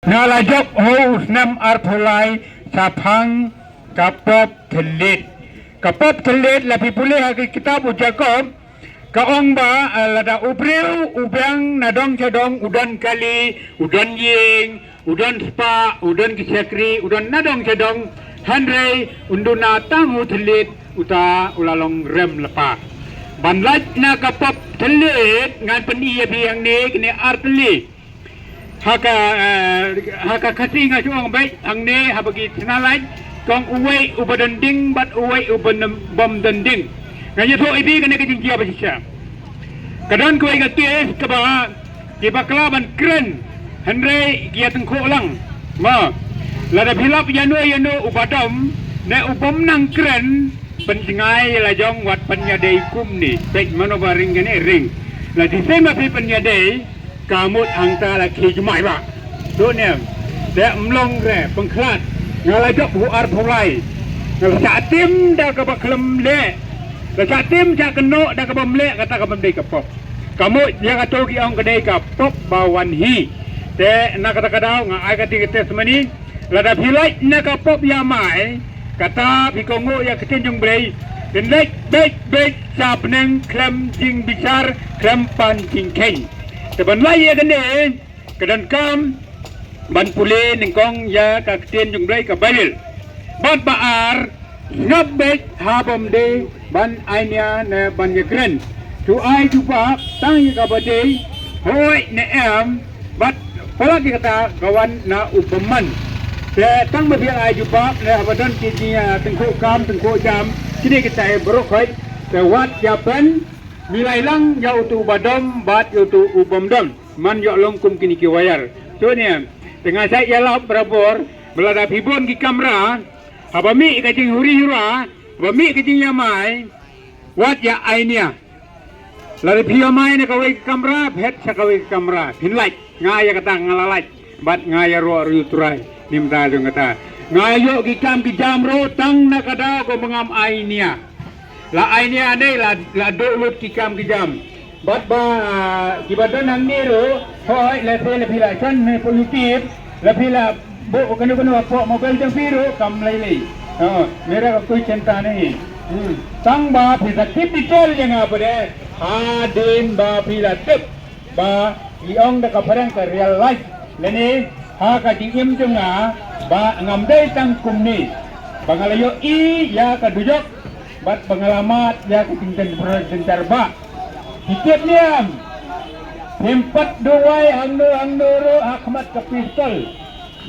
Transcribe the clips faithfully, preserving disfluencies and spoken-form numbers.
Nga la jop ha u snem arphew lai shaphang ka pop thylliej. Ka pop thylliej la phi pule ha ka kitab u Jakob, ka ong ba, eh, lada u briew u biang na dong sha dong, u don kali, u don ïing, u don spah, u don ki shakri, u don na dong sha dong, hynrei un duna tang u thylliej, uta u la long rem lypa. Ban lait na ka pop thylliej ngan pyni ïa phi hangne kine ar tylli. Ha ka, eh, ha ka Khasi nga shu ong beit hangne haba ki chna lait, ka ong uwei uba don ding bad uwei uba bym don ding. Nga ïathuh ïa phi kane ka jingjia ba shisha. Ka don kawei ka case kaba ki bakla ban kren, hynrei ki ïa tyngkhuh lang. Mo, lada phi lap ïano ïano uba dom ne u bym nang kren, pynjngai la jong wat pynïadei kumne. Beit mano ba ring kane ring. La shisien ba phi pynïadei, ka mut hangta la khie jumai ba. To ne. Te ym long re pynkhlad. Nga la jop ha u arphew lai. Nga la shah tim da kaba khlem leh. La shah tim shah kynnoh da kaba ym leh, kata kaba ym dei ka pop. Ka mut ïa kato ki ong ka dei ka pop ba wan hi. Te na kata ka daw nga ai kata ka testimony. Lada phi lait na ka pop ïamai, kata phi kohnguh ïa ka ktien jong U Blei. Phin leit beit beit sha bneng khlem jingbishar, khlem pan jingkheiñ. Te ban lait ïa kane, ka donkam ban pule nyngkong ïa ka ktien jong U Blei, ka Baibl. Bad ba ar, sngap beit ha bym dei ban ainia ne ban ïakren. Shu ai jubab tang ïa kaba dei, hooid ne em, bad palat ïa kata ka wan na u bymman. Te tang ba phi ai jubab ne haba don ki jingïatyngkhuh kam, tyngkhuh jam, kine kita baroh khoit, te wat ïa pynmilai lang ïa uto uba dom bad ïa uto u bym dom. Man ïoh long kum kine ki wayar. To ne, te nga sa ïalap barabor, ba lada phi bun ki kamra, haba mih ka jinghuri hura, haba mih ka jingïamai, wat ïa ainia. Lada phi ïamai na kawei ka kamra, phet sha kawei ka kamra. Phin lait, nga ïa kata nga la lait. Bad nga ïaroh ruh ïa U Trai. Ni mynta jong kata. Nga ïoh ki kam ki jam ruh tang na ka daw kaba ngam ainia. La ainia ne la, la duh lut ki kam ki jam. Bad ba, ah, kiba don hangne ruh, hooid, lehse la phi la shon ne phi la tip, la phi la buh kano kano hapoh mobile jong phi ruh kam lei lei. Oh, mera ka koi chenta nahi. Hmm. Tang ba phi sa tip detail ïa nga ba dei hadien ba phi la tip. Ba ngi ong da ka phareng ka real life. Lane ha ka jingim jong nga ba ngam dei tang kumne. Ba nga la ïohi ïa ka dujok bad ba nga la mad ïa ka jingdon jynjar ba. Phi tip ne em? Phim pat duwai hangno hangno ruh ha khmat ka pistol.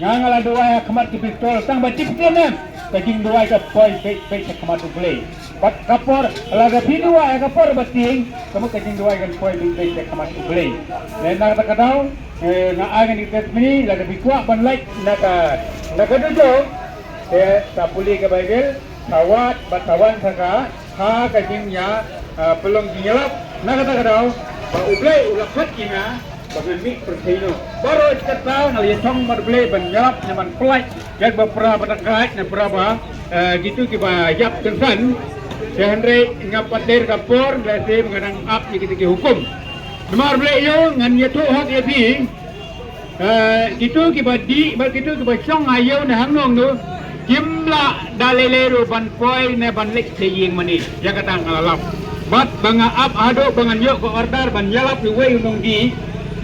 Nga nga la duwai ha khmat ka pistol tang ba tip sien em. Ka jingduwai ka poi beit beit ha khmat U Blei. Bad ka por, lada phi duwai ha ka por ba tieng, ka mut ka jingduwai kan poi beit beit ha khmat U Blei. Te na kata ka daw, eh, nga ai ngan ïa testimony, lada phi kwah ban lait na ka, na ka dujok, te sa pule ka Baibl, sa wad bad sa wan sa ka, ha ka jingïa, ah, pynlong jingïalap. Na kata ka daw ba U Blei u la khot ïa nga ba ngan mih pyrthei noh. Baroh kata nga la ïathuh bad U Blei ban ïalap ne ban pyllait ïa ba pra ba tang kait ne pra ba, eh, kitu kiba ïap kynsan. Te hynrei nga pat der ka por lehse ba nga dang ap ïa kita ki hukum. Namar U Blei ïoh ngan ïathuh hok ïa phi. Eh, kitu kiba dih bad kitu kiba shong ha ïew ne hangno hangno kim lah da lei lei ruh ban poi ne ban leit sha ïing mane. Ïa kata nga la lap. Bad ba nga ap haduh ba ngan ïoh ka order ban ïalap ïa uwei u nongdih.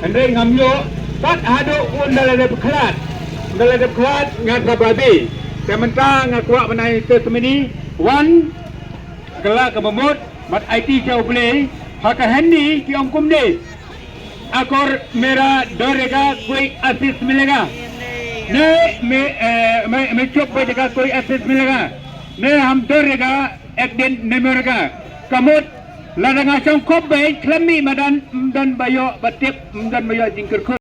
Hynrei ngam ïoh. Bad haduh un da la dep khlad, un da la dep khlad nga sa babe. Te mynta nga kwah ban ai testimony. Wan, kylla kaba mut bad aiti sha U Blei. Ha ka Hindi ki ong kumne. अगर मेरा दौड़ेगा कोई आशीष मिलेगा, नहीं मैं, अ, मैं, मैं चुप बैठेगा कोई आशीष मिलेगा, नहीं हम दौड़ेगा एक दिन नहीं मरेगा. Ka mut, lada nga shong khop beit khlem mih madan, ym don ba ïoh ba tip, ym don ba ïoh jingkyrkhu.